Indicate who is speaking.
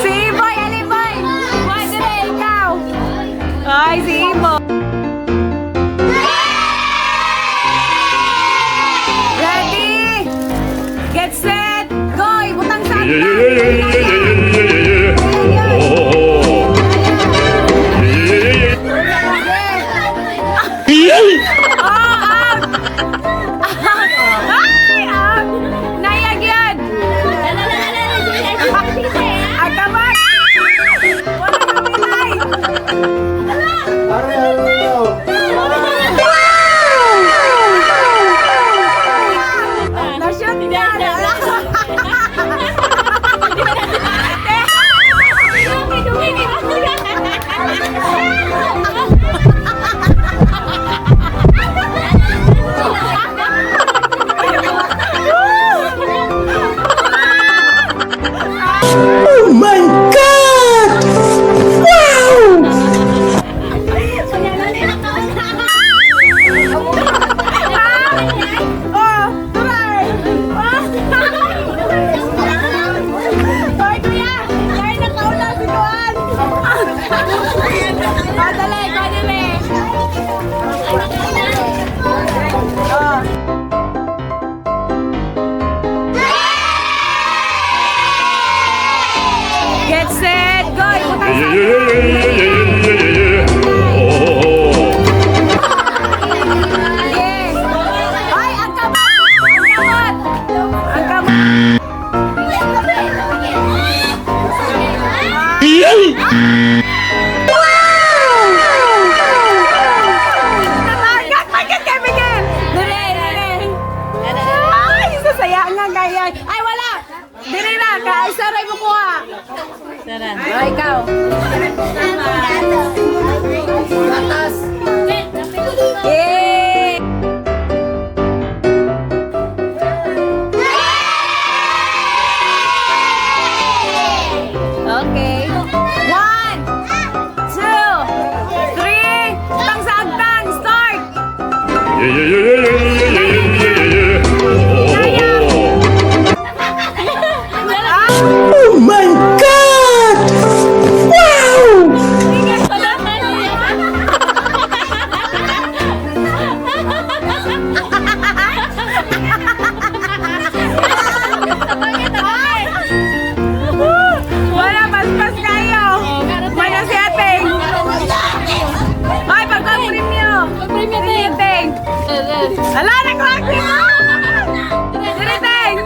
Speaker 1: Si Iboy, ali Boy! Boy, dire, ikaw! Ay, si Imo. Ready? Get set, go! Ibutang sa
Speaker 2: Yeah, yeah, yeah, yeah, yeah, yeah, yeah, yeah, yeah. Oh. Yeah, yeah, yeah, yeah.
Speaker 1: Oh, out! Ay, out! Nayag yun! Ang kamay! Wala kami, Nay! Na-shoot na!
Speaker 3: Oh my God! Wow!
Speaker 1: Oh, try! Ay, kuya! Kaya nakaula si Kuan! Oh, dali, kuha dali. Oh. Get set, go! Ibutang
Speaker 2: Yeah,
Speaker 1: sa
Speaker 2: yeah, yeah, yeah, yeah, yeah, yeah, yeah, yeah. Oh.
Speaker 1: Yes. Ay, ang kamot! Ang kamot! Ang kamot! Natagat! Bakit kay Miguel? Dire, dire. Ay, sasaya nga kaya. Ay, wala! Dire na, ka. Saray mo kuha. Ay, ikaw. Yay! Okay. One, two, three. Tang sa agtang. Start!
Speaker 2: Yeah, yeah, yeah, yeah, yeah, yeah, yeah, yeah, yeah, yeah. Oh.
Speaker 3: Oh my God! Wow!
Speaker 1: Wala, paspas kayo. Mana si Ateng. Ay, pagka-premyo. Premyo, Ting. Ala, nakuha ko. Diri, Ting.